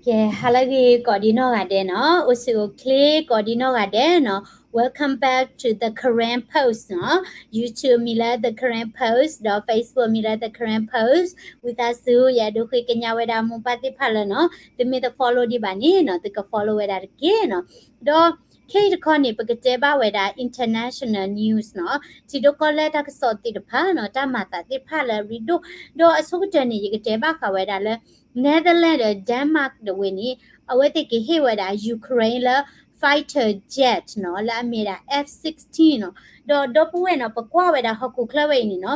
ကဲ ဟါလၢအဂ့ၤ ကိးဒံနီၢ်ဂၤဒဲးနီၤ, အိၣ်ဆူၣ်အိၣ်ချ့ ကိးဒံနီၢ်ဂၤဒဲးနီၤ. Welcome back to the Karen Post နီၤ. YouTube မံၤလၢ The Karen Post ဒီး Facebook မံၤလၢ The Karen Post. ဝံသးစူၤ ယအဲၣ်ဒိးဃ့ကညးဝဲဒၣ်မိၢ်ပၢ်သ့ၣ်တဖၣ်လၢနီၤ, သုမ့ၢ်တ follow ဒံးဘၣ်န့ၣ်နီၤ, သုက follow ဝဲဒၣ်တက့ၢ်နီၤ. ဒီးခဲအံၤတခီန့ၣ် ပကတဲဘၣ်ဝဲဒၣ် international news နီၤ, ထံဒိၣ်ကီၢ်လဲၢ်တၢ်ကစီၣ်သ့ၣ်တဖၣ်နီၤ, တၢ်မၤသးသ့ၣ်တဖၣ်လၢအရ့ဒိၣ်, ဒီးအဆိကတၢၢ်န့ၣ် ယကတဲဘၣ်ဃးဝဲဒၣ်လၢ Netherlands ဒီး Denmark တဝဲန့ၣ် အဝဲသ့ၣ်ကဟ့ၣ်ဝဲဒၣ် Ukraine လၢ fighter jet နီၤ, လၢအမ့ၢ်ဒၣ် F sixteen နီၤ. ဒီးဒီပုၢ်ဝဲၢ်နီၤ, ပကွၢ်ဝဲဒၣ်ဟီၣ်ခိၣ်ချၢဝဲအံၤန့ၣ်နီၤ,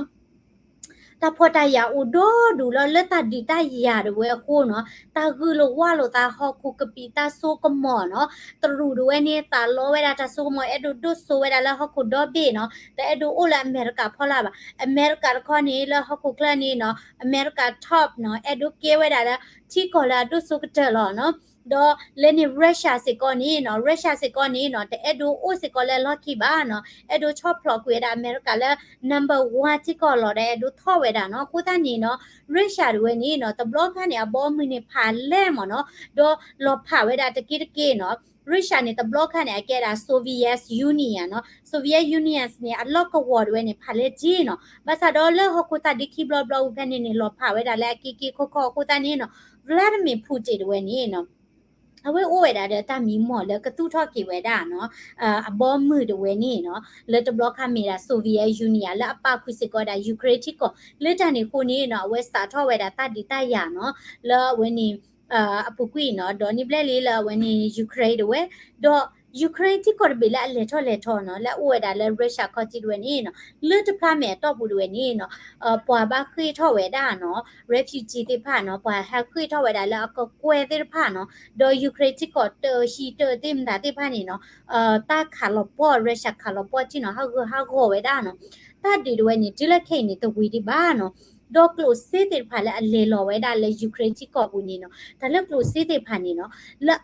တၢ်ဖှီၣ်တၢ်ယာ်အိၣ်ဒီဒူၣ်လီၤ. လၢတၢ်ဒုးတၢ်ယၤတဝဲအဃိနီၤ, တၢ်ဂုာ်လိာ်ဝးလိာ်သး, ဟီၣ်ခိၣ်ကပံာ်တၢ်စိကမီၤနီၤ, တရူးတဝဲန့ၣ် သးလီဝဲဒၣ်တၢ်စိကမီၤ, အဲၣ်ဒိးဒိၣ်စိဝဲဒၣ်လၢဟီၣ်ခိၣ်ဒီဘ့ၣ်နီၤ, တအဲၣ်ဒိးအိၣ်လၢအမဲရကၤဖီလာ်ဘၣ်. အမဲရကၤတခီန့ၣ် လၢဟီၣ်ခိၣ်ချၢန့ၣ်နီၤ, အမဲရကၤ top နီၤ, အဲၣ်ဒိးကဲဝဲဒၣ်လၢ ထံကီၢ်လၢအဒိၣ်စိကတၢၢ်လီၤနီၤ. ဒီးလၢန့ၣ် Russia စ့ၢ်ကီးန့ၣ်နီၤ, Russia စ့ၢ်ကီးန့ၣ်နီၤ, တအဲၣ်ဒိးအိၣ်စ့ၢ်ကီးလၢလီၢ်ခံဘၣ်နီၤ, အဲၣ်ဒိးဆီၣ်ဖျိးကွံာ်ဝဲဒၣ်အမဲရကၤလၢ number one ထံကီၢ်လီၤ, ဒီးအဲၣ်ဒိးထီၣ်ဝဲဒၣ်နီၤ. အဃိသတးန့ၣ်နီၤ, Russia တဝဲန့ၣ်နီၤ, တဘျီခါန့ၣ် အဘီအမုၢ်န့ၣ်ဖးလဲၢ်မးနီၤ, ဒီးလီၤဖးဝဲဒၣ်တက့ၢ်တက့ၢ်နီၤ. Russia န့ၣ် တဘျီခါန့ၣ် အကဲဒၣ် Soviet Union နီၤ, Soviet Union န့ၣ် အလီၢ်ကဝီၤတဝဲန့ၣ် ဖးလဲၢ်က့နီၤ. ဘၣ်ဆၣ်ဒီးလၢဟီၣ်ခိၣ်သၣ်ဒ့ခံဘျီဘျီဝံၤဖဲန့ၣ်န့ၣ် လီၤဖးဝဲဒၣ်လၢအက့က့ခီခီအဃိသတးန့ၣ်နီၤ, Vladimir Putin တဝဲန့ၣ်နီၤ, အဝဲအိၣ်ဝဲဒၣ်ဒီးတၢ်မံမီၢ်လၢကသူၣ်ထီၣ်က့ၤဝဲဒၣ်နီၤ, အဘီအမုၢ်တဝဲန့ၣ်နီၤ, လၢတဘျီခါမ့ၢ်ဒၣ် Soviet Union လၢအပာ်ဃုာ်စ့ၢ်ကီးဝဲဒၣ် Ukraine ထံကီၢ်, လၢတၢ်န့ၣ်အဃိန့ၣ်နီၤ, အဝဲစးထီၣ်ဝဲဒၣ်တၢ်ဒုးတၢ်ယၤနီၤ, လၢအဝဲန့ၣ် အပူၤကွံာ်နီၤ, ဒီးန့ၣ်ဘျဲၣ်လံလၢအဝဲန့ၣ် Ukraine တဝဲ, ဒီး Ukraine ထံကီၢ်တဘ့ၣ်လၢအလဲၤထီၣ်လဲၤထီနီၤ, လၢအအိၣ်ဝဲဒၣ်လၢ Russia ခီၣ်ထံးတဝဲန့ၣ်နီၤ, လၢတဖျါမဲာ်အတီၢ်ပူၤတဝဲန့ၣ်နီၤ, ပှၤဘၣ်ဃ့ၢ်ထီၣ်ဝဲဒၣ်နီၤ, refugee သ့ၣ်တဖၣ်နီၤ, ပှၤဟဲဃ့ၢ်ထီၣ်ဝဲဒၣ်လၢအကကွဲၢ်သ့ၣ်တဖၣ်နီၤ, ဒီး Ukraine ထံကီၢ်တဟံၣ်တသ့ၣ်မတၤသ့ၣ်တဖၣ်န့ၣ်နီၤ, တၢ်ခးလီၤပှီၢ် Russia ခးလီၤပှီၢ်ထံနီၤ, ဟးဂူာ်ဟးဂီၤဝဲဒၣ်နီၤ, တၢ်ဒုးတဝဲန့ၣ် တုၤလၢခဲအံၤန့ၣ် တဝံၤဒံးဘၣ်နီၤ. ဒီးကျိၣ်စ့သ့ၣ်တဖၣ်လၢအလဲၤလီၤဝဲဒၣ်လၢ Ukraine ထံကီၢ်ပူၤန့ၣ်နီၤ, တၢ်လၢကျိၣ်စ့သ့ၣ်တဖၣ်န့ၣ်နီၤ, လၢ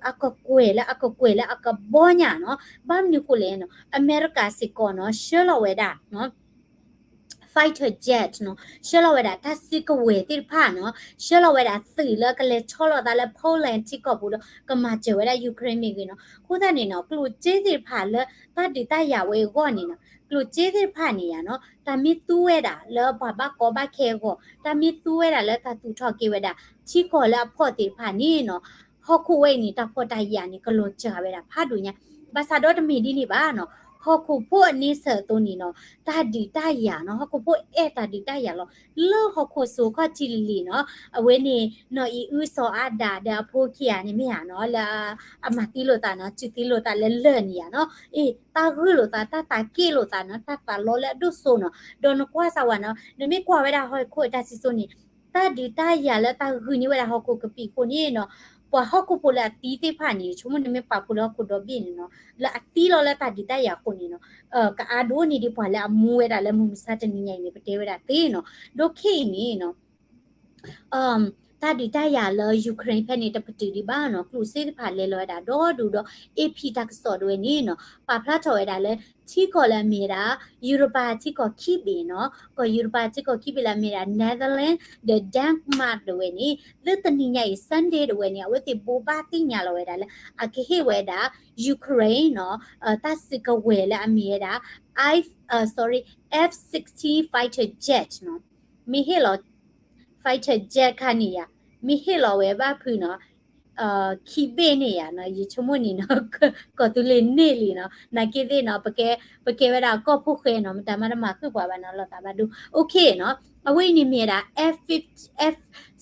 အကကွဲၢ်လၢအကကွဲၢ်လၢအကဘီညါနီၤ, ဘၣ်မနုၤဃိလဲၣ်နီၤ, အမဲရကၤစ့ၢ်ကီးနီၤ, ဆှၢလီၤဝဲဒၣ် fighter jet နီၤ, ဆှၢလီၤဝဲဒၣ်တၢ်စုကဝဲၤသ့ၣ်တဖၣ်နီၤ, ဆှၢလီၤဝဲဒၣ်သုးလၢကလဲၤဆီလီၤသးလၢ Poland ထံကီၢ်ပူၤဒီး ကမၤစၢၤဝဲဒၣ် Ukraine မ့ၢ်ဂ့ၤနီၤ. အဃိသတးန့ၣ်နီၤ, ကျိၣ်စ့သ့ၣ်တဖၣ်လၢတၢ်ဒုးတၢ်ယၤဝဲအဂီၢ်န့ၣ်နီၤ, ကျိၣ်စ့သ့ၣ်တဖၣ်န့ၣ်ယါနီၤ, တၢ်မ့ၢ်သူဝဲဒၣ်လၢပှၤဘၣ်ကီဘၣ်ခဲအဂီၢ်, တၢ်မ့ၢ်သူဝဲဒၣ်လၢတၢ်သူၣ်ထီၣ်က့ၤဝဲဒၣ် ထံကီၢ်လၢအဖှီၣ်သ့ၣ်တဖၣ်န့ၣ်နီၤ, ဟီၣ်ခိၣ်ဝဲအံၤန့ၣ် တၢ်ဖှီၣ်တၢ်ယာ်န့ၣ် ကလီၤစှၤဝဲဒၣ်ဖးဒိၣ်ညါ. ဘၣ်ဆၣ်ဒီးတမ့ၢ်ဒ်န့ၣ်ဘၣ်နီၤ, ဟီၣ်ခိၣ်ဖိအန့ဆၢၣ်အသိးန့ၣ်နီၤ, တၢ်ဒုးတၢ်ယၤနီၤ, ဟီၣ်ခိၣ်ဖိအဲၣ်တၢ်ဒုးတၢ်ယၤလီၤ. လၢဟီၣ်ခိၣ်စိၤခီၣ်ထံးလံၤလံၤနီၤ, အဝဲန့ၣ် နီၢ်အံၤအုစီၤအၤဒၣ်ဒီးအဖိခံဂၤန့ၣ်မ့ၢ်ဧါနီၤ, လၢအမၤသံလိာ်သးနီၤ, စုသံလိာ်သးလၢလၢၢ်န့ၣ်ယါနီၤ, အ့ၣ် တၢ်ဂုာ်လိာ်သး, တၢ်သးက့ၣ်လိာ်သးနီၤ, တၢ်သးလီလၢအဒိၣ်စိနီၤ. ဒီးနကွၢ်စၢ်ဝဲနီၤ, နမ့ၢ်ကွၢ်ဝဲဒၣ်ဟီၣ်ခိၣ်အတၢ်စံၣ်စိၤန့ၣ်, တၢ်ဒုးတၢ်ယၤလၢတၢ်ဂုာ်န့ၢ်ဝဲဒၣ်ဟီၣ်ခိၣ်ကပံာ်အဃိန့ၣ်နီၤ, ပှၤဟီၣ်ခိၣ်ဖိလၢအသံသ့ၣ်တဖၣ်န့ၣ်, ဆိကမိၣ်နမ့ၢ်ပာ်ဖှိၣ်လၢဟီၣ်ခိၣ်ဒီဘ့ၣ်န့ၣ်နီၤ, လၢအသံလီၤလၢတၢ်ဒုးတၢ်ယၤအဃိန့ၣ်နီၤ, ကအါဒိၣ်န့ၢ်ဒံးပှၤလၢအမူဝဲဒၣ်လၢမုၢ်မဆါတနံၤညါအံၤန့ၣ် ပတဲဝဲဒၣ်သ့နီၤ. ဒီးခဲအံၤန့ၣ်နီၤ တၢ်ဒုးတၢ်ယၤလၢ Ukraine ဖဲန့ၣ် တပတုာ်ဒံးဘၣ်နီၤ, ကျိၣ်စ့သ့ၣ်တဖၣ်လဲၤလီၤဝဲဒၣ်ဒီဒူၣ်ဒီး AP တၢ်ကစီၣ်တဝဲန့ၣ်နီၤ, ပာ်ဖျါထီၣ်ဝဲဒၣ်လၢ ထံကီၢ်လၢအမ့ၢ်ဝဲဒၣ် ယူရပၤထံကီၢ်ခံဘ့ၣ်နီၤ, ကီၢ်ယူရပၤထံကီၢ်ခံဘ့ၣ်လၢအမ့ၢ်ဝဲဒၣ် Netherlands ဒီး Denmark တဝဲန့ၣ် လၢတနံၤညါအံၤ Sunday တဝဲန့ၣ် အဝဲသ့ၣ်ဘိးဘၣ်သ့ၣ်ညါလီၤဝဲဒၣ်လၢ အကဟ့ၣ်ဝဲဒၣ် Ukraine နီၤ, တၢ်စုကဝဲၤလၢအမ့ၢ်ဝဲဒၣ် I, sorry, F sixteen fighter jet နီၤ, မ့ၢ်ဟ့ၣ်လီၤ fighter jet ခါန့ၣ်ယါ, မ့ၢ်ဟ့ၣ်လီၤဝဲဘၣ်ဖုးနီၤ, ခံဘ့ၣ်န့ၣ်ယါနီၤ, ယဆိကမိၣ်န့ၣ်နီၤ, ကီၢ်သူလ့ၤန့ၢ်လံနီၤ, နာ်က့သ့ၣ်နီၤ, ပကဲဝဲဒၣ်ကီၢ်ဖိၣ်ဃဲနီၤ, မတၤမးတမၤဃုာ်ပှၤဘၣ်နီၤ, လီၤသးဘၣ်ဒိ OK နီၤ. အဝဲအံၤန့ၣ်မ့ၢ်ဝဲဒၣ် F, F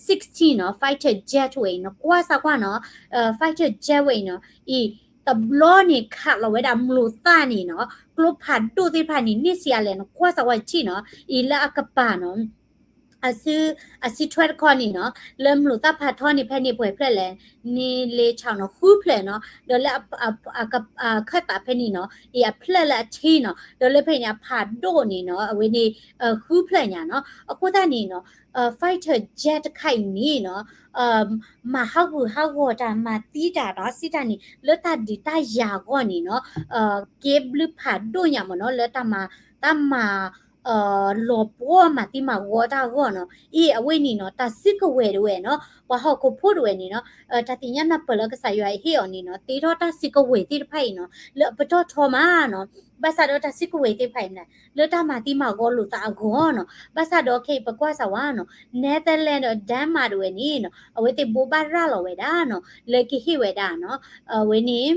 sixteen နီၤ, fighter jet ဝဲအံၤနီၤ, ကွၢ်စၢ်ကွၢ်နီၤ, fighter jet ဝဲအံၤနီၤ, အံၤ တဘျီန့ၣ်ခးလီၤဝဲဒၣ်မျိာ်သၣ်န့ၣ်နီၤ, ကျိဖးဒိၣ်သ့ၣ်တဖၣ်န့ၣ် န့ၢ်ဆံးအါလဲၣ်နီၤ, ကွၢ်စၢ်ကွၢ်ထံၣ်နီၤ, အံၤလၢအကပၤနီၤ အစုထွဲတခီန့ၣ်နီၤ, လၢမျိာ်သၣ်ဖးထီန့ၣ် ဖဲန့ၣ်ပှဲၤဖျၢၣ်လဲၣ်, န့ၣ်လ့ၤဆၣ်နီၤ ဃုဖျၢၣ်နီၤ, ဒီးလၢ အခၢၣ်သးဖဲန့ၣ်နီၤ, အံၤအဖျၢၣ်လၢအထံနီၤ, ဒီးလၢဖဲန့ၣ်အဖးဒိၣ်န့ၣ်နီၤ, အဝဲန့ၣ် ဃုဖျၢၣ်ညါနီၤ. အဃိသတးန့ၣ်နီၤ, fighter jet တခါအံၤန့ၣ်နီၤ, မၤဟးဂူာ်ဟးဂီၤတၢ် မၤသံတၢ်ဒီးစံးတၢ်န့ၣ် လၢတၢ်ဒုးတၢ်ယၤအဂီၢ်န့ၣ်နီၤ, ကဲဘျုးဖးဒိၣ်ညါမ့ၢ်နီၤ, လၢတၢ်မၤ, တၢ်မၤ လီၤပှီၢ်မၤသံမၤဂီၤတၢ်အဂီၢ်နီၤ. အံၤအဝဲန့ၣ်နီၤ တၢ်စုကဝဲၤတဝဲနီၤ ပှၤဟီၣ်ခိၣ်ဖိတဝဲန့ၣ်နီၤ တၢ်သ့ၣ်ညါနၢ်ပၢၢ်လၢကစၢ်ယွၤဟ့ၣ်အီၤန့ၣ်နီၤ သ့ထီၣ်တၢ်စုကဝဲၤသ့ၣ်တဖၣ်အံၤနီၤ လၢအပတီၢ်ထီမးနီၤ. ဘၣ်ဆၣ်ဒီးတၢ်စုကဝဲၤသ့ၣ်တဖၣ်အံၤမနုၤ လၢတၢ်မၤသံမၤဂီၤလိာ်သးအဂီၢ်နီၤ. ဘၣ်ဆၣ်ဒီးခဲအံၤပကွၢ်စၢၤဝဲနီၤ Netherlands ဒီး Denmark တဝဲန့ၣ်နီၤ အဝဲသ့ၣ်ဘိးဘၣ်ရၤလီၤဝဲဒၣ်နီၤ လၢကဟ့ၣ်ဝဲဒၣ်နီၤ အဝဲန့ၣ်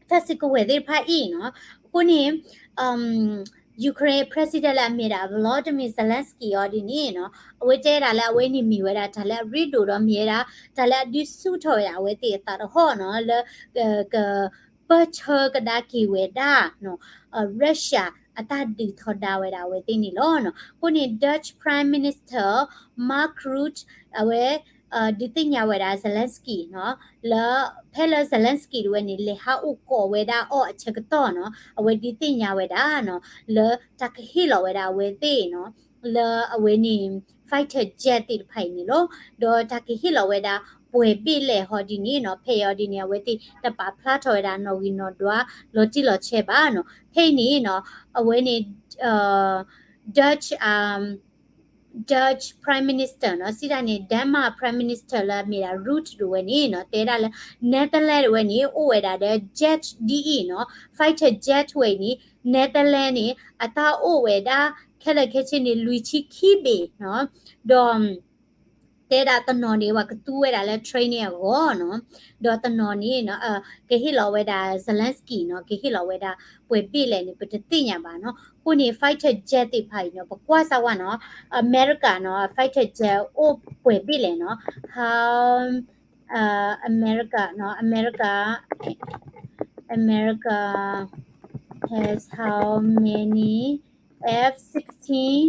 တၢ်စုကဝဲၤသ့ၣ်တဖၣ်အံၤနီၤ. အဃိန့ၣ် Ukraine president လၢအမ့ၢ်ဒၣ် Volodymyr Zelensky အီၤဒ်န့ၣ်နီၤ အဝဲတဲဒၣ်လၢအဝဲန့ၣ်မ့ၢ်ဝဲဒၣ်တၢ်လၢအရ့ဒိၣ်ဒီးမ့ၢ်ဝဲဒၣ် တၢ်လၢအဒုးဆူၣ်ထီၣ်ဝဲဒၣ်အဝဲသ့ၣ်အသးတဟီၣ်နီၤ လၢ က ပၢၢ်ဆၢကဒါက့ၤဝဲဒၣ်နီၤ Russia အတၢ်ဒုးထီဒါဝဲဒၣ်အဝဲသ့ၣ်န့ၣ်လီၤနီၤ. အဃိန့ၣ် Dutch Prime Minister Mark Rutte အဝဲ ဒုးသ့ၣ်ညါဝဲဒၣ် Zelensky နီၤ လၢ ဖဲလၢ Zelensky တဝဲန့ၣ် လဲၤဟးအိၣ်ကိးဝဲဒၣ်အီၤအဆၢကတီၢ်နီၤ အဝဲဒုးသ့ၣ်ညါဝဲဒၣ်နီၤ လၢတၢ်ကဟ့ၣ်လီၤဝဲဒၣ်အဝဲသ့ၣ်နီၤ လၢအဝဲန့ၣ် fighter jet သ့ၣ်တဖၣ်အံၤန့ၣ်လီၤ. ဒီးတၢ်ကဟ့ၣ်လီၤဝဲဒၣ်ပှဲၤဘ့ၣ်လဲၣ်ဟီဒ်န့ၣ်နီၤ ဖဲအံၤအီၤဒ်န့ၣ် အဝဲသ့ၣ်တပာ်ဖျါထီၣ်ဝဲဒၣ်နီၣ်ဂံၢ်နီၣ်ဒွးလီၤတံၢ်လီၤဆဲးဘၣ်နီၤ. ဖဲအံၤန့ၣ်နီၤ အဝဲန့ၣ် Dutch Dutch Prime Minister နီၤ စံးတၢ်န့ၣ် Denmark Prime Minister လၢအမ့ၢ်ဒၣ် Rutte တဝဲန့ၣ်နီၤ တဲဒၣ်လၢ Netherlands တဝဲန့ၣ် အိၣ်ဝဲဒၣ်ဒီး jet ဒ်အံၤနီၤ fighter jet ဝဲအံၤန့ၣ် Netherlands န့ၣ် အတၢ်အိၣ်ဝဲဒၣ် ခဲလၢာ်ခဲဆ့န့ၣ် လွံၢ်ဆံခံဘ့ၣ်နီၤ ဒီး တဲဒၣ်တနီၤန့ၣ် ပှၤကသူဝဲဒၣ်လၢ training အဂီၢ်နီၤ ဒီးတနီၤန့ၣ် ကဟ့ၣ်လီၤဝဲဒၣ် Zelensky နီၤ ကဟ့ၣ်လီၤဝဲဒၣ်ပှဲၤဘ့ၣ်လဲၣ်န့ၣ် ပတသ့ၣ်ညါဘၣ်နီၤ. အဃိန့ၣ် fighter jet သ့ၣ်တဖၣ်အံၤနီၤ ပကွၢ်စၢ်ဝဲနီၤ အမဲရကၤနီၤ fighter jet အိၣ်ပှဲၤဘ့ၣ်လဲၣ်နီၤ how America နီၤ America America has how many F sixteen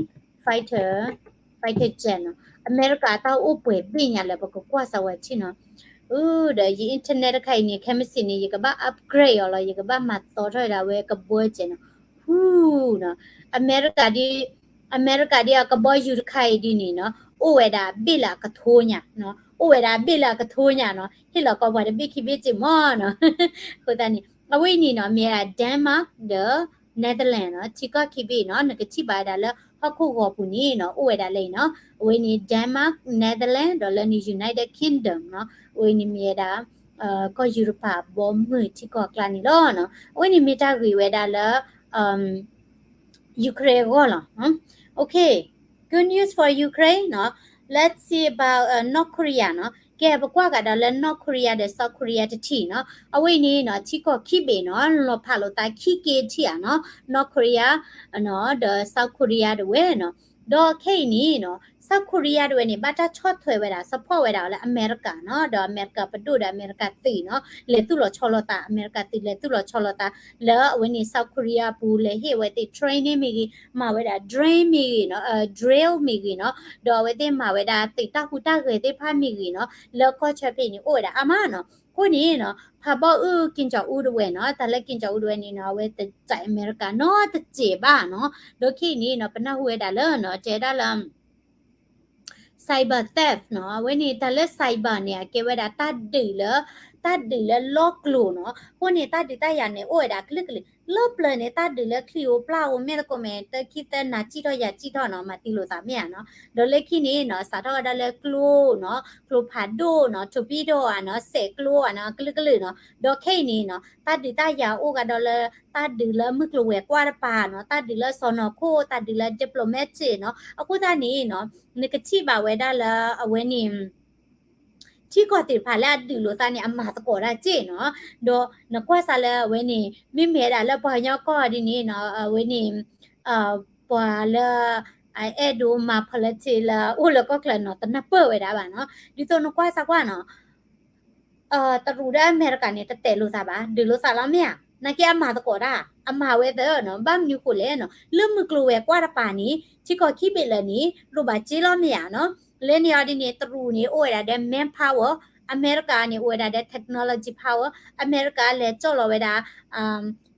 fighter fighter jet နီၤ အမဲရကၤအတၢ်အိၣ်ပှဲၤဘ့ၣ်ညါလၢပကကွၢ်စၢ်ဝဲထံၣ်နီၤ. ဒီးယ internet တခါအံၤန့ၣ် ခဲမုၢ်ဆ့ၣ်န့ၣ် ယကဘၣ် upgrade အီၤလီၤ ယကဘၣ်မၤသီထီၣ်ဝဲဒၣ်ဝဲကဘီ jet နီၤ ဟူနီၤ အမဲရကၤဒ် အမဲရကၤဒ်အကဘီယူၤတခါအံၤဒ်န့ၣ်နီၤ အိၣ်ဝဲဒၣ်ဘ့ၣ်လၢအကထိညါနီၤ အိၣ်ဝဲဒၣ်ဘ့ၣ်လၢအကထိညါနီၤ ဟ့ၣ်လီၤကီးပှၤတဘ့ၣ်ခံဘ့ၣ်စ့ၢ်မးနီၤ. အဃိသတးန့ၣ် အဝဲအံၤန့ၣ်နီၤ မ့ၢ်ဝဲဒၣ် Denmark ဒီး Netherlands နီၤ ထံကီၢ်ခံဘ့ၣ်နီၤ နကထံၣ်ဘၣ်ဝဲဒၣ်လၢဟီၣ်ခိၣ်ဂီၤပူၤန့ၣ်နီၤ အိၣ်ဝဲဒၣ်လၢအံၤနီၤ အဝဲန့ၣ် Denmark Netherlands ဒီးလၢန့ၣ် United Kingdom နီၤ အဝဲန့ၣ်မ့ၢ်ဝဲဒၣ် ကီၢ်ယူရပၤဘီမုၢ်ထံကီၢ်အကျါန့ၣ်လီၤနီၤ. အဝဲန့ၣ်မ့ၢ်တၢ်ဂ့ၢ်ဝဲဒၣ်လၢ Ukraine အဂီၢ်လီၤ. Okay, good news for Ukraine နီၤ. Let's see about North Korea နီၤ. ကဲ ပကွၢ်ကဒီးလၢ North Korea ဒီး South Korea တထံၣ်နီၤ. အဝဲအံၤန့ၣ်နီၤ ထံကီၢ်ခံဘ့ၣ်နီၤ လီၤဖးလိာ်သးခံက့ၤထံၣ်ဧါနီၤ North Korea နီၤ ဒီး South Korea တဝဲနီၤ. ဒီးခဲအံၤန့ၣ်နီၤ South Korea တဝဲန့ၣ် ဘၣ်တၢ်ဆီၣ်ထွဲဝဲဒၣ် support ဝဲဒၣ်လၢအမဲရကၤနီၤ ဒီးအမဲရကၤပဒိၣ်ဒီးအမဲရကၤသုးနီၤ လဲၤသူၣ်လီၤဆီလီၤသး အမဲရကၤသုးလဲၤသူၣ်လီၤဆီလီၤသး လၢအဝဲန့ၣ် South Korea ပူၤ လဲၤဟ့ၣ်အဝဲသ့ၣ် training မ့ၢ်ဂ့ၤ မၤဝဲဒၣ် drone မ့ၢ်ဂ့ၤနီၤ drill မ့ၢ်ဂ့ၤနီၤ ဒီးအဝဲသ့ၣ်မၤဝဲဒၣ်သုးတၢ်ဟူးတၢ်ဂဲၤသ့ၣ်တဖၣ်မ့ၢ်ဂ့ၤနီၤ လၢကီၢ်ဆၢဖဲအံၤန့ၣ် အိၣ်ဝဲဒၣ်အါမးနီၤ. အဃိန့ၣ်နီၤ ဖးဘီၣ်အုၣ် ကင်ကၠီအူတဝဲနီၤ တၢ်လၢကင်ကၠီအူတဝဲန့ၣ်နီၤ အဝဲတစဲးအမဲရကၤနီတစဲးဘၣ်နီၤ. ဒီးခဲအံၤန့ၣ်နီၤ ပနၢ်ဟူဝဲဒၣ်လၢနီၤ တဲဒၣ်လၢ cyber theft နီၤ အဝဲန့ၣ် တၢ်လၢ cyber န့ၣ် အကဲဝဲဒၣ်တၢ်ဒုးလၢ တၢ်ဒုးလၢလီကျိၤနီၤ. အဃိန့ၣ် တၢ်ဒုးတၢ်ယၤန့ၣ် အိၣ်ဝဲဒၣ်ကလုာ်ကလုာ် လၢပျၢၤန့ၣ် တၢ်ဒုးလၢချံၣ်ဧိၤပျၢ်ဧိၤ မ့ၢ်သကိးမဲာ် တခံသၢနၤစံၣ်ထီၣ်ယၤစံၣ်ထီၣ်နီၤ မၤသံလိာ်သးမ့ၢ်ဧါနီၤ. ဒီးလၢခံန့ၣ်နီၤ စးထီၣ်ဝဲဒၣ်လၢကျိနီၤ ကျိဖးဒိၣ်နီၤ torpedo ဧါနီၤ စဲးကျိဧါနီၤ ကလုာ်ကလုာ်နီၤ. ဒီးခဲအံၤန့ၣ်နီၤ တၢ်ဒုးတၢ်ယၤအိၣ်ကဒီးလၢ တၢ်ဒုးလၢမုၢ်ကျိၤဝဲၤကွာ်တပၤနီၤ တၢ်ဒုးလၢစီၢ်နီၤခိၣ် တၢ်ဒုးလၢ diplomatic နီၤ. အဃိသတးန့ၣ်နီၤ နကထံၣ်ဘၣ်ဝဲဒၣ်လၢအဝဲန့ၣ် ထံကီၢ်သ့ၣ်တဖၣ်လၢအဒုးလိာ်သးန့ၣ် အမၤသကိးတၢ်စ့ၢ်နီၤ. ဒီးနကွၢ်စးလၢအဝဲန့ၣ် မ့မ့ၢ်ဝဲဒၣ်လၢပှၤကညီကီၢ်ဒ်န့ၣ်နီၤ အဝဲန့ၣ် ပှၤလၢ အအဲၣ်ဒိးမၤ politics လၢအအိၣ်လၢကီၢ်ချၢနီၤ တနၢ်ပၢၢ်ဝဲဒၣ်ဘၣ်နီၤ. ဒ်သိးနကွၢ်စၢ်ကွၢ်နီၤ တရူးဒီးအမဲရကၤန့ၣ် တတဲာ်လိာ်သးဘၣ် ဒုးလိာ်သးလီၤမ့ၢ်ဧါ. နာ်က့အမၤသကိးတၢ် အမၤဝဲသ့နီၤ ဘၣ်မနုၤဃိလဲၣ်နီၤ လၢမုၢ်ကျိၤဝဲၤကွာ်တပၤန့ၣ် ထံကီၢ်ခံဘ့ၣ်လၢာ်န့ၣ် လိၣ်ဘၣ်စ့လီၤမ့ၢ်ဧါနီၤ. လၢန့ၣ်အီၤဒ်န့ၣ် တရူးန့ၣ် အိၣ်ဝဲဒၣ်ဒီး manpower အမဲရကၤန့ၣ် အိၣ်ဝဲဒၣ်ဒီး technology power အမဲရကၤလဲၤကၠီၣ်လီၤဝဲဒၣ်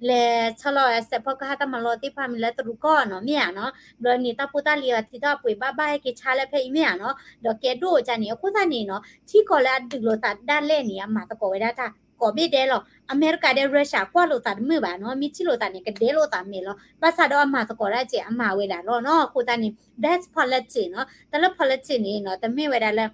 လဲၤဆီလီၤဝဲစဲးဖီကဟၣ်တၢ်မၤလီၤသ့ၣ်တဖၣ်မ့ၢ်လၢတရူးကီၢ်နီၤမ့ၢ်ဧါနီၤ. ဘျီန့ၣ် တၢ်ဖိတၢ်လံၤအထံးထီၣ်အပှ့ၤဘၣ်ဘၣ်ဟဲက့ၤဆါလၢဖဲအံၤမ့ၢ်ဧါနီၤ. ဒီးကဲဒိၣ်ကန့ၣ် အဃိသတးန့ၣ်နီၤ ထံကီၢ်လၢအဒုးလိာ်သးဒၣ်လဲာ်န့ၣ် အမၤသကိးဝဲဒၣ်တၢ် ကိးဘ့ၣ်ဒဲးလီၤ. အမဲရကၤဒီး Russia ကွၢ်လိာ်သးတမုာ်ဘၣ်နီၤ, မ့ၢ်ထံၣ်လိာ်သးန့ၣ် ကဒဲလိာ်သးမဲာ်လီၤ. ဘၣ်ဆၣ်ဒီးအမၤသကိးတၢ်စဲး အမၤဝဲဒၣ်လီၤနီၤ. အဃိသတးန့ၣ် that's politics နီၤ. တၢ်လၢ politics န့ၣ်နီၤ တမ့ၢ်ဝဲဒၣ်လၢ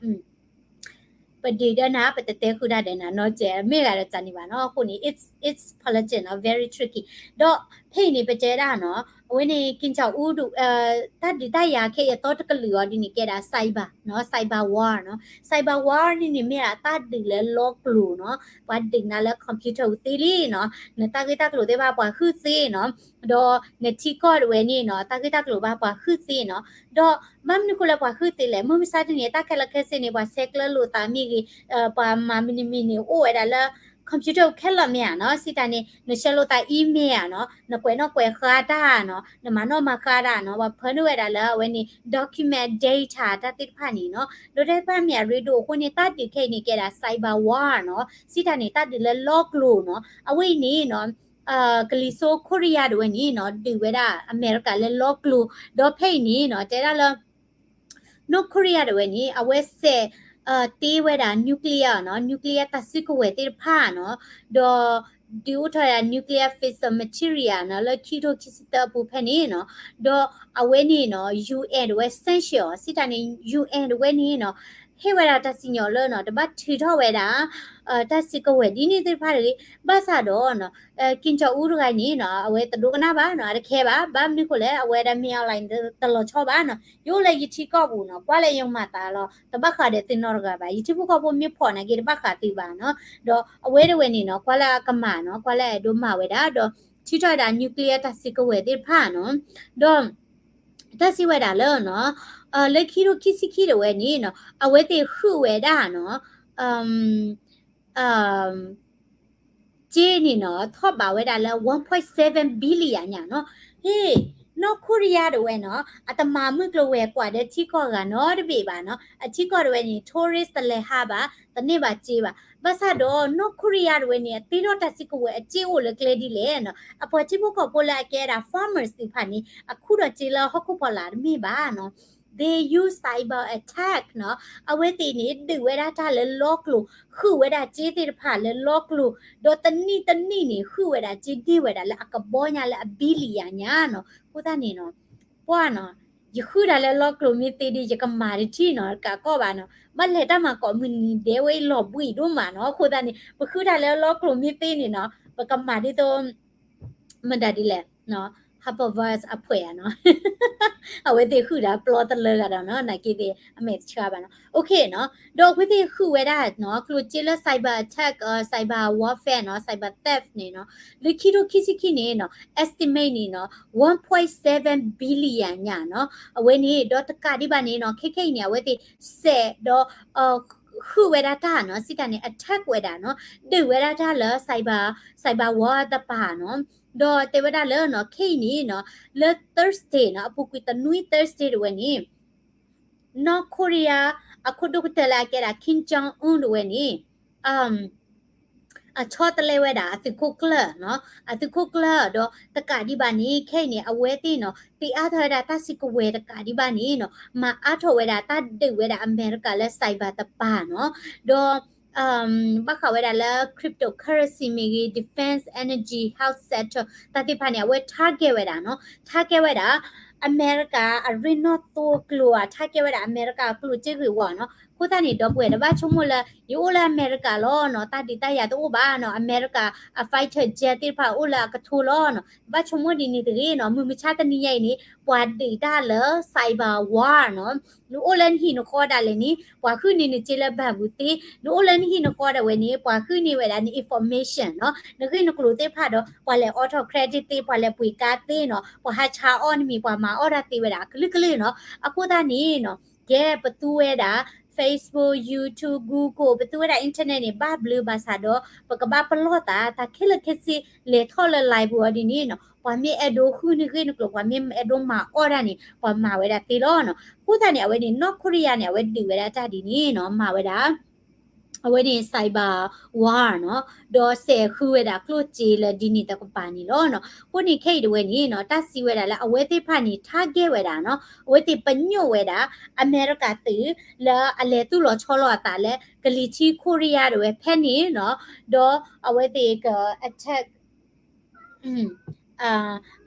ပဒုးဒီးနၤ ပတတဲဃုာ်တၢ်ဒီးနၤနီၤ, ကဲမ့ၢ်ဂ့ၤဒီးတၢ်န့ၣ်ဘၣ်နီၤ. အဃိန့ၣ် it's it's politics နီၤ, very tricky. ဒီးဖဲအံၤန့ၣ် ပတဲဒၣ်နီၤ အဝဲန့ၣ် က့ၤကၠီၤအူဒုး တၢ်ဒုးတၢ်ယၤခဲအံၤအသီတကလုာ်အီၤဒ်န့ၣ် ကဲဒၣ် cyber နီၤ, cyber war နီၤ. Cyber war န့ၣ်န့ၣ်မ့ၢ်ဒၣ်တၢ်ဒုးလၢလီကျိၤနီၤ, ပှၤဒုးနၤလၢ computer သ့လံနီၤ, နတၢ်ဂ့ၢ်တၢ်ကျိၤသ့ၣ်တဖၣ်ပှၤဟုၣ်သ့နီၤ, ဒီးနထံကီၢ်တဝဲန့ၣ်နီၤ တၢ်ဂ့ၢ်တၢ်ကျိၤဘၣ်ပှၤဟုၣ်သ့နီၤ. ဒီးဘၣ်မနုၤဃိလၢပှၤဟုၣ်သ့လဲၣ်, မုၢ်မဆါတနံၤအတၢ်ခဲလၢာ်ခဲဆ့န့ၣ် ပှၤဆဲးကျၢလိာ်သးမ့ၢ်ဂ့ၤ, ပှၤမၤမနုၤမံၤန့ၣ် အိၣ်ဝဲဒၣ်လၢ computer ခဲလၢာ်မ့ၢ်ဧါနီၤ, စံးတၢ်န့ၣ် နဆဲးလိာ်သး email ဧါနီၤ, နကွဲးနီၣ်ကွဲးဃါတၢ်နီၤ, နမၤနီၣ်မၤဃါတၢ်နီၤ, ပှၤဖၢနုာ်ဝဲဒၣ်လၢအဝဲန့ၣ် document data တၢ်သ့ၣ်တဖၣ်န့ၣ်နီၤ, ဒီးတၢ်တဖၣ်မ့ၢ်အရ့ဒိၣ်အဃိန့ၣ် တၢ်ဒုးခဲအံၤန့ၣ် ကဲဒၣ် cyber war နီၤ, စံးတၢ်န့ၣ် တၢ်ဒုးလၢလီကျိၤနီၤ, အဝဲအံၤန့ၣ်နီၤ ကလံၤစိးခိရံယါတဝဲန့ၣ်နီၤ ဒုးဝဲဒၣ်အမဲရကၤလၢလီကျိၤ, ဒီးဖဲအံၤန့ၣ်နီၤ တဲဒၣ်လၢ နီၢ်ခိရံယါတဝဲန့ၣ် အဝဲစဲး တ့ဝဲဒၣ် nuclear နီၤ, nuclear တၢ်စုကဝဲၤသ့ၣ်တဖၣ်နီၤ, ဒီးဒုးအိၣ်ထီၣ်ဝဲဒၣ် nuclear fissile material နီၤ လၢခံကထိခံဆံသၢအပူၤဖဲန့ၣ်နီၤ, ဒီးအဝဲန့ၣ်နီၤ ယူၣ်အဲၣ် တဝဲ sanction အီၤ စံးတၢ်န့ၣ် ယူၣ်အဲၣ် တဝဲန့ၣ်နီၤ ဟ့ၣ်ဝဲဒၣ်တၢ်စံၣ်ညီၣ်လၢနီၤ တဘၣ်ထုးထီၣ်ဝဲဒၣ် တၢ်စုကဝဲၤဒ်န့ၣ်သ့ၣ်တဖၣ်တဂ့ၤ, ဘၣ်ဆၣ်ဒီးနီၤ က့ၤကၠီၤအူတဂၤန့ၣ်နီၤ အဝဲတဒိကနၣ်ဘၣ်နီၤ, အတခဲဘၣ်, ဘၣ်မနုၤဃိလဲၣ် အဝဲဒၣ်မ့ၢ် online တလီၤဆီဘၣ်နီၤ, ယအိၣ်လၢယထံကီၢ်ပူၤနီၤ ကွၢ်လၢယမၤသးလီၤ, တဘၣ်ဃးဒီးသုနီတဂၤဘၣ်, ယထံဖိကီၢ်ဖိမ့ၢ်ဖီၣ်နာ်က့ တဘၣ်ဃးသုဘၣ်နီၤ, ဒီးအဝဲတဝဲန့ၣ်နီၤ ကွၢ်လၢအကမၣ်နီၤ, ကွၢ်လၢအအဲၣ်ဒိးမၤဝဲဒၣ် ဒီးထုးထီၣ်ဝဲဒၣ် nuclear တၢ်စုကဝဲၤသ့ၣ်တဖၣ်နီၤ, ဒီး တၢ်စံးဝဲဒၣ်လၢနီၤ လၢခံကထိခံဆံခံတဝဲန့ၣ်နီၤ အဝဲသ့ၣ်ဃုဝဲဒၣ်နီၤ က့န့ၣ်နီၤ ထီၣ်ဘးဝဲဒၣ်လၢ one point seven billion ညါနီၤ, ဟ့ၣ် နီၢ်ခိရံယါတဝဲနီၤ အတမၤမုၢ်ကျိၤဝဲၤကွာ်ဒီးထံကီၢ်ဂၤနီတဘ့ၣ်ဘၣ်နီၤ, အထံကီၢ်တဝဲန့ၣ် tourist တလဲၤဟးဘၣ်, တန့ၢ်ဘၣ်စ့ဘၣ်, ဘၣ်ဆၣ်ဒီးနီၢ်ခိရံယါတဝဲန့ၣ် အတ့ထီၣ်တၢ်စုကဝဲၤအစ့အိၣ်လၢကျဲဒ်လဲၣ်နီၤ, အပှၤထံဖိကီၢ်ဖိလၢအကဲဒၣ် farmers သ့ၣ်တဖၣ်န့ၣ် အခူၣ်ဒီးစ့လၢဟီၣ်ခိၣ်ဖီလာ်တမ့ၢ်ဘၣ်နီၤ, they use cyber attack နီၤ, အဝဲသ့ၣ်န့ၣ် ဒုးဝဲဒၣ်တၢ်လၢလီကျိၤ, ဃုဝဲဒၣ်စ့သ့ၣ်တဖၣ်လၢလီကျိၤ, ဒီးတနံၣ်တနံၣ်န့ၣ် ဃုဝဲဒၣ်စ့န့ၢ်ဝဲဒၣ်လၢအကဘီညါလၢအ billion ညါနီၤ, အဃိသတးန့ၣ်နီၤ ပှၢ်နီၤ, ယဃုတၢ်လၢလီကျိၤမ့ၢ်သ့ဒီး ယကမၤတထံၣ်နီၤ, တကးကီၢ်ဘၣ်နီၤ, ဘၣ်လဲၤတၢ်မၤကိးမုၢ်နံၤဒဲးဝဲအံၤလီၤဘှံးဒိၣ်မးနီၤ, အဃိသတးန့ၣ် ပဃုတၢ်လၢလီကျိၤမ့ၢ်သ့န့ၣ်နီၤ, ပကမၤဒ်သိး မတၤဒ်လဲၣ် Harperver's အဖှဲးဧါနီၤ, အဝဲသ့ၣ်ဃုတၢ်ပျီတလၢဂၤဒီးနီၤ, နာ်က့သ့ၣ်အမဲာ်တဆှးဘၣ်နီၤ, OK နီၤ, ဒီးအဝဲသ့ၣ်ဃုဝဲဒၣ်နီၤ ကျိၤစ့လၢ cyber attack အ cyber warfare နီၤ, cyber theft န့ၣ်နီၤ, လၢခံကထိခံဆံခံန့ၣ်နီၤ estimate န့ၣ်နီၤ one point seven billion ညါနီၤ, အဝဲန့ၣ် ဒီးတကးဒံးဘၣ်န့ၣ်နီၤ ခဲခဲအံၤန့ၣ် အဝဲသ့ၣ်စဲးဒီး ဃုဝဲဒၣ်တၢ်နီၤ, စံးတၢ်န့ၣ် attack ဝဲဒၣ်နီၤ, ဒုးဝဲဒၣ်တၢ်လၢ cyber cyber war တပၤနီၤ, ဒီးတဲဝဲဒၣ်လၢနီၤ ခဲအံၤန့ၣ်နီၤ လၢ Thursday နီၤ အပူၤကွံာ်တနွံ Thursday တဝဲန့ၣ် နီၢ်ခိရံယါ အခိၣ်ဒိၣ်ကတၢၢ်လၢအကဲဒၣ် Kim Jong Un တဝဲန့ၣ် အဆီတလဲဝဲဒၣ်အသုးခိၣ်ကျၢၢ်နီၤ, အသုးခိၣ်ကျၢၢ်ဒီးတကးဒံးဘၣ်န့ၣ် ခဲအံၤန့ၣ် အဝဲသ့ၣ်နီၤ သ့အါထီၣ်ဝဲဒၣ်တၢ်စုကဝဲၤတကးဒံးဘၣ်န့ၣ်နီၤ မၤအါထီၣ်ဝဲဒၣ်တၢ်ဒုးဝဲဒၣ်အမဲရကၤလၢ cyber တပၤနီၤ, ဒီး ဘၣ်ဃးဝဲဒၣ်လၢ cryptocurrency မ့ၢ်ဂ့ၤ defense energy health sector တၢ်သ့ၣ်တဖၣ်န့ၣ် အဝဲ target ဝဲဒၣ်နီၤ, target ဝဲဒၣ် အမဲရကၤအရ့နီၣ်သိကျိၤဧါ, target ဝဲဒၣ်အမဲရကၤအကျိၤစ့ဂ့ၤဝါနီၤ, အဃိသတးန့ၣ် ဒီပုၢ်ဝဲၢ်တဘၣ်ဆိကမိၣ်လၢ ယအိၣ်လၢအမဲရကၤလီၤနီၤ, တၢ်ဒုးတၢ်ယၤတအိၣ်ဘၣ်နီၤ, အမဲရကၤအ fighter jet သ့ၣ်တဖၣ်အိၣ်လၢအကထိလီၤနီၤ, တဘၣ်ဆိကမိၣ်ဒ်န့ၣ်တဂ့ၤနီၤ, မုၢ်မဆါတနံၤညါအံၤန့ၣ် ပှၤဒုးတၢ်လၢ cyber war နီၤ, နအိၣ်လၢနဟံၣ်နဃီဒၣ်လဲာ်န့ၣ် ပှၤဟုၣ်န့ၢ်နစ့လၢဘၣ်ပူၤသ့, နအိၣ်လၢနဟံၣ်နဃီဒၣ်ဝဲန့ၣ် ပှၤဟုၣ်န့ၢ်ဝဲဒၣ်န information နီၤ, နဂ့ၢ်နကျိၤသ့ၣ်တဖၣ်ဒီး ပှၤလဲၤအိးထီၣ် credit သ့, ပှၤလဲၤပှ့ၤကါသ့နီၤ, ပှၤဟးဆါအီၣ်နမံၤ ပှၤမၤအီၣ်တၢ်သ့ဝဲဒၣ်အကလုာ်ကလုာ်နီၤ, အဃိသတးန့ၣ်နီၤ ကဲပသူဝဲဒၣ် Facebook, YouTube, Google ပသူဝဲဒၣ် internet န့ၣ် ဘၣ်ဘျုးဘၣ်ဆၣ်ဒီး ပကဘၣ်ပလီၢ်သး တၢ်ခဲလၢာ်ခဲဆ့လဲၤထီၣ်လၢ live ပူၤအီၤဒ်န့ၣ်နီၤ, ပှၤမ့ၢ်အဲၣ်ဒိးဟုၣ်န့ၢ်ဂ့ၢ်နကျိၤ ပှၤမ့ၢ်အဲၣ်ဒိးမၤအီၣ်တၢ်န့ၣ် ပှၤမၤဝဲဒၣ်သ့လီၤနီၤ, အဃိသတးန့ၣ် အဝဲန့ၣ် နီၢ်ခိရံယါန့ၣ် အဝဲဒုးဝဲဒၣ်တၢ်ဒ်န့ၣ်နီၤ, မၤဝဲဒၣ် အဝဲန့ၣ် cyber war နီၤ, ဒီးစဲးဃုဝဲဒၣ်ကျိၣ်စ့လၢဒ်န့ၣ်တကပၤန့ၣ်လီၤနီၤ. အဃိန့ၣ်ခဲအံၤတဝဲန့ၣ်နီၤ တၢ်စံးဝဲဒၣ်လၢအဝဲသ့ၣ်တဖၣ်န့ၣ် target ဝဲဒၣ်နီၤ, အဝဲသ့ၣ်ပညိၣ်ဝဲဒၣ် အမဲရကၤသုး လၢအလဲၤသူၣ်လီၤဆီလီၤအသးလၢ ကလံၤထံးခိရံယါတဝဲဖဲန့ၣ်နီၤ, ဒီးအဝဲသ့ၣ်က attack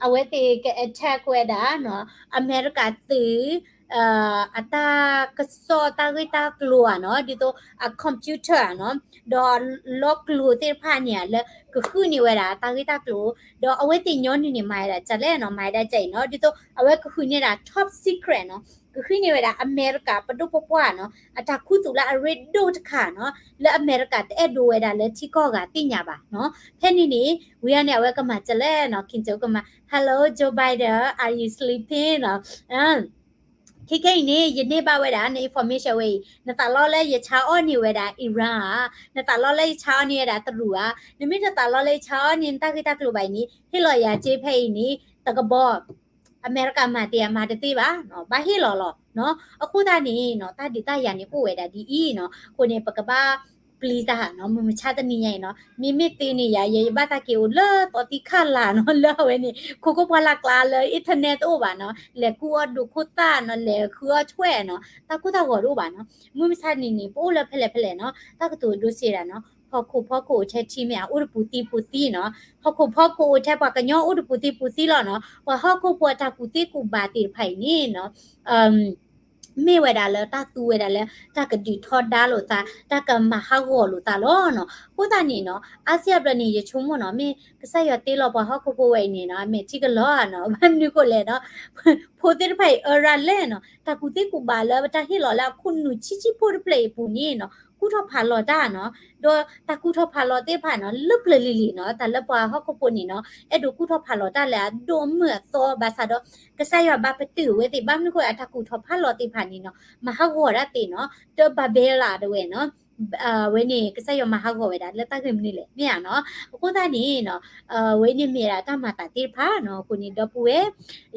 အဝဲသ့ၣ်က attack ဝဲဒၣ်နီၤ အမဲရကၤသုး အတၢ်ကစီၣ်တၢ်ဂ့ၢ်တၢ်ကျိၤဧါနီၤ, ဒ်သိးအ computer ဧါနီၤ, ဒီးလီၢ်ကျိၤသ့ၣ်တဖၣ်န့ၣ်ဧါ လၢကဃုန့ၢ်ဝဲဒၣ်တၢ်ဂ့ၢ်တၢ်ကျိၤ, ဒီးအဝဲသ့ၣ်ညီနုၢ်န့ၣ် မၤဝဲဒၣ်ဒ်လဲၣ်နီၤ, မၤဝဲဒၣ်ဒ်အံၤနီၤ, ဒ်သိးအဝဲကဃုန့ၢ်ဒၣ် top secret နီၤ, ကဃုန့ၢ်ဝဲဒၣ်အမဲရကၤပဒိၣ်ပပှၢ်နီၤ, အတၢ်ခူသူၣ်လၢအရ့ဒိၣ်တခါနီၤ, လၢအမဲရကၤတအဲၣ်ဒိးဝဲဒၣ်လၢထံကီၢ်ဂၤသ့ၣ်ညါဘၣ်နီၤ. ဖဲန့ၣ်န့ၣ် ဝံၤအံၤန့ၣ် အဝဲကမၤဒ်လဲၣ်နီၤ, Kim Jong ကမၤ Hello Joe Biden, are you sleeping နီၤ. ခဲခဲအံၤန့ၣ် ယန့ၢ်ဘၣ်ဝဲဒၣ်န information ဝဲအံၤ, နသးလီလၢယဆါအီၣ်န့ၢ်ဝဲဒၣ် Iran ဧါ, နသးလီလၢယဆါအီၣ်န့ၢ်ဝဲဒၣ်တရူးဧါ, နမ့ၢ်တသးလီလၢယဆါအီၣ်န့ၢ်နတၢ်ဂ့ၢ်တၢ်ကျိၤဘၣ်အံၤန့ၣ် ဟ့ၣ်လီၤယၤစ့ဖဲအံၤန့ၣ် တကဘီ အမဲရကၤမၤတ့ၢ်အမၤတသ့ဘၣ်, ဘၣ်ဟ့ၣ်လီၤလီၤ. အဃိသတးန့ၣ်နီၤ တၢ်ဒုးတၢ်ယၤန့ၣ်အိၣ်ဝဲဒၣ်ဒ်အံၤနီၤ, အဃိန့ၣ် ပကဘၣ်ပျံၤတၢ်နီၤ, မုၢ်မဆါတနံၤညါအံၤနီၤ, မ့မ့ၢ်သ့န့ၣ်ယၤ ယဘၣ်သးက့ၤအိၣ်လၢသီသံခၣ်လာ်နီၤ, လၢအဝဲန့ၣ် ခိခိၣ်ပှၢ်လၢ်ကျါလၢ internet တအိၣ်ဘၣ်နီၤ, လဲၤကူအီၣ်ဒိးခိၣ်သၣ်နီၤ, လဲၤဃုအီၣ်ထွဲနီၤ, တၢ်ကိၢ်တၢ်ဂီၤတအိၣ်ဘၣ်နီၤ. မုၢ်မဆါတနံၤန့ၣ် ပအိၣ်လၢဖဲလဲၣ်ဖဲလဲၣ်နီၤ, တၢ်ကတိၤဒိစ့ဒၣ်နီၤ, ဟီၣ်ခိၣ်ဖီခိၣ်အိၣ်ထဲထံမ့ၢ်ဧါ, အိၣ်တပူၤသံပူၤသံနီၤ, ဟီၣ်ခိၣ်ဖီခိၣ်အိၣ်ထဲပှၤကညီအိၣ်တပူၤသံပူၤသံလီၤနီၤ, ပှၤဟီၣ်ခိၣ်ဖိအတၢ်ကူၣ်သ့ကူၣ်ဘၣ်သ့ၣ်တဖၣ်အံၤန့ၣ်နီၤ မ့ၢ်ဝဲဒၣ်လၢတၢ်သူဝဲဒၣ်လၢ တၢ်ကဒုးထီဒါလိာ်သး, တၢ်ကမၤဟးဂီၤလိာ်သးလီၤနီၤ. အဃိသတးန့ၣ်နီၤ အါစုအါဘျီန့ၣ် ယဆိကမိၣ်နီၤ, မ့ၢ်ကစၢ်ယွၤတ့လီၤပှၤဟီၣ်ခိၣ်ဖိဝဲအံၤန့ၣ်နီၤ, အမဲာ်ထံကလီၤဧါနီၤ, ဘၣ်မနုၤဃိလဲၣ်နီၤ, ဖိသ့ၣ်တဖၣ်အံၤအၢရၢ်လဲၣ်နီၤ, တၢ်ကူၣ်သ့ကူၣ်ဘၣ်လၢပတၢ်ဟ့ၣ်လီၤလၢအခိၣ်နူာ်ဆံးဆံးဖိတဖျၢၣ်အံၤအပူၤန့ၣ်နီၤ ကူၣ်ထီၣ်ဖးလီၤတၢ်နီၤ, ဒီးတၢ်ကူၣ်ထီၣ်ဖးလီၤသ့ၣ်တဖၣ်နီၤ လၢပျၢၤလံၤလံၤနီၤ, တၢ်လၢပှၤဟီၣ်ခိၣ်ဖိန့ၣ်နီၤ အဲၣ်ဒိးကူၣ်ထီၣ်ဖးလီၤတၢ်လၢအဒိၣ်အမုၢ်အသီ ဘၣ်ဆၣ်ဒီး ကစၢ်ယွၤဘၣ်ပတုာ်ဝဲသ့ၣ် ဘၣ်မနုၤဃိ အတၢ်ကူၣ်ထီၣ်ဖးလီၤသ့ၣ်တဖၣ်န့ၣ်နီၤ မၤဟးဂီၤဒၣ်သ့နီၤ, တၢ်ဘၤဘ့လးတဝဲနီၤ အဝဲန့ၣ် ကစၢ်ယွၤမၤဟးဂီၤဝဲဒၣ်လၢတၢ်ဂ့ၢ်မနုၤလဲၣ် မ့ၢ်ဧါနီၤ. အဃိသတးန့ၣ်နီၤ အဝဲန့ၣ်မ့ၢ်ဒၣ်တၢ်မၤသးသ့ၣ်တဖၣ်နီၤ, အဃိန့ၣ်ဒီပုၢ်ဝဲၢ်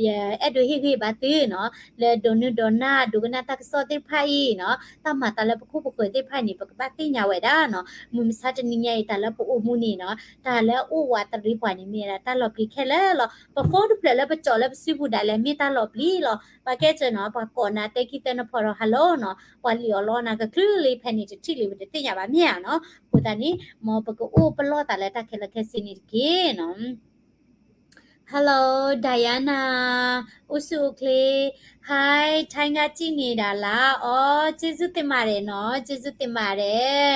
ယအဲၣ်ဒိးဟ့ၣ်ဂံၢ်ဘါသုနီၤ လၢဒိးနုၢ်ဒိးနၢ် ဒိကနၣ်တၢ်ကစီၣ်သ့ၣ်တဖၣ်အံၤနီၤ, တၢ်မၤသးလၢပခိၣ်ပဃၢၤသ့ၣ်တဖၣ်န့ၣ် ပကဘၣ်သ့ၣ်ညါဝဲဒၣ်နီၤ, မုၢ်မဆါတနံၤညါအံၤ တၢ်လၢပအိၣ်မူန့ၣ်နီၤ, တၢ်လၢအအိၣ်ဝးတရံးပှၤန့ၣ် မ့ၢ်ဝဲဒၣ်တၢ်လီၤပျံၤခဲလၢာ်လီၤ. ပ phone တဖျၢၣ်လၢပကၠီၣ်လၢပစုပူၤဒၣ်လဲာ် မ့ၢ်တၢ်လီၤပျံၤလီၤ. ပှၤကဲစၢၤနီၤ ပှၤကိးနၤတဲခံသၢနဖီၣ်ဒီး hello နီၤ, ပှၤလံၣ်အီၣ်လီနၤကချုးလံ ဖဲန့ၣ်တထံၣ်လံ ပတသ့ၣ်ညါဘၣ် မ့ၢ်ဧါနီၤ. အဃိသတးန့ၣ် မ်ပကအိၣ်ပလီၢ်သးလၢတၢ်ခဲလၢာ်ခဲဆ့န့ၣ်တက့ၢ်နီၤ. Hello Diana, အိၣ်ဆူၣ်အိၣ်ချ့. Hi, ထိုင်းကကြည့်နေတာလား. အီ ကျေးဇူးတင်ပါတယ်နော်, ကျေးဇူးတင်ပါတယ်.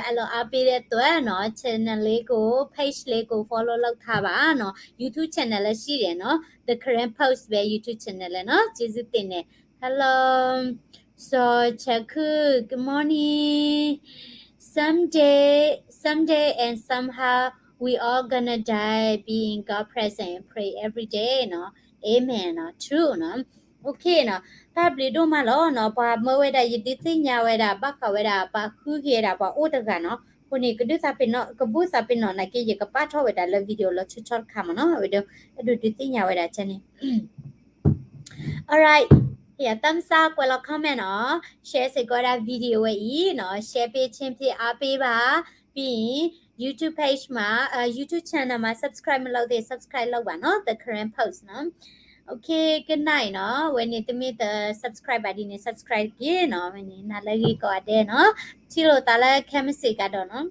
အဲလိုအားပေးတဲ့အတွက်နော်, channel လေးကို page လေးကို follow လုပ်ထားပါနော်. YouTube channel လည်းရှိတယ်နော်, The Karen Post ပဲ YouTube channel လည်းနော်, ကျေးဇူးတင်တယ်. Hello, စောချခု, good morning. Someday, someday and somehow we all gonna die, be in God presence and pray every day နော်. Amen နော်, true နော်. Okay နော်, တၢ်ဘျုးဒိၣ်မးလီၤနော်, ပှၤမၢဝဲဒၣ် ယဒုးသ့ၣ်ညါဝဲဒၣ် ဘၣ်ဃးဝဲဒၣ် ပှၤဃုက့ၤဝဲဒၣ် ပှၤအိၣ်တဂၤနော်. အဃိန့ၣ် ကဒုးသးပ့ၤနီၣ်, ကဘူၣ်သးပ့ၤနီၣ်နာ်က့ ယကပာ်ထီၣ်ဝဲဒၣ်လၢ video လီၤဆီဆီတခါမ့ၢ်နော်, ဝဲဒၣ် အဲၣ်ဒိးဒုးသ့ၣ်ညါဝဲဒၣ်ကန့ၣ် All right, ယ thumbs up ကွဲးလီၤ comment နော်, share စ့ၢ်ကီးဒၣ် video ဝဲအံၤနော်, share ပေးခြင်းဖြင့်အားပေးပါ. ပြီးရင် YouTube page မှာ, အာ, YouTube channel မှာ subscribe မလုပ်သေး subscribe လုပ်ပါနော်, The Karen Post နော်. Okay, good night နော်. ဝဲန့ၣ် တမ့ၢ်တ subscribe ဘၣ်ဒ်န့ၣ် subscribe တက့ၢ်နော်. ဝဲန့ၣ် နၤလၢဂ့ၤကိးဂၤဒဲးနော်, ထံၣ်လိာ်သးလၢခဲမုၢ်ဆ့ၣ်ကဒီးနော်.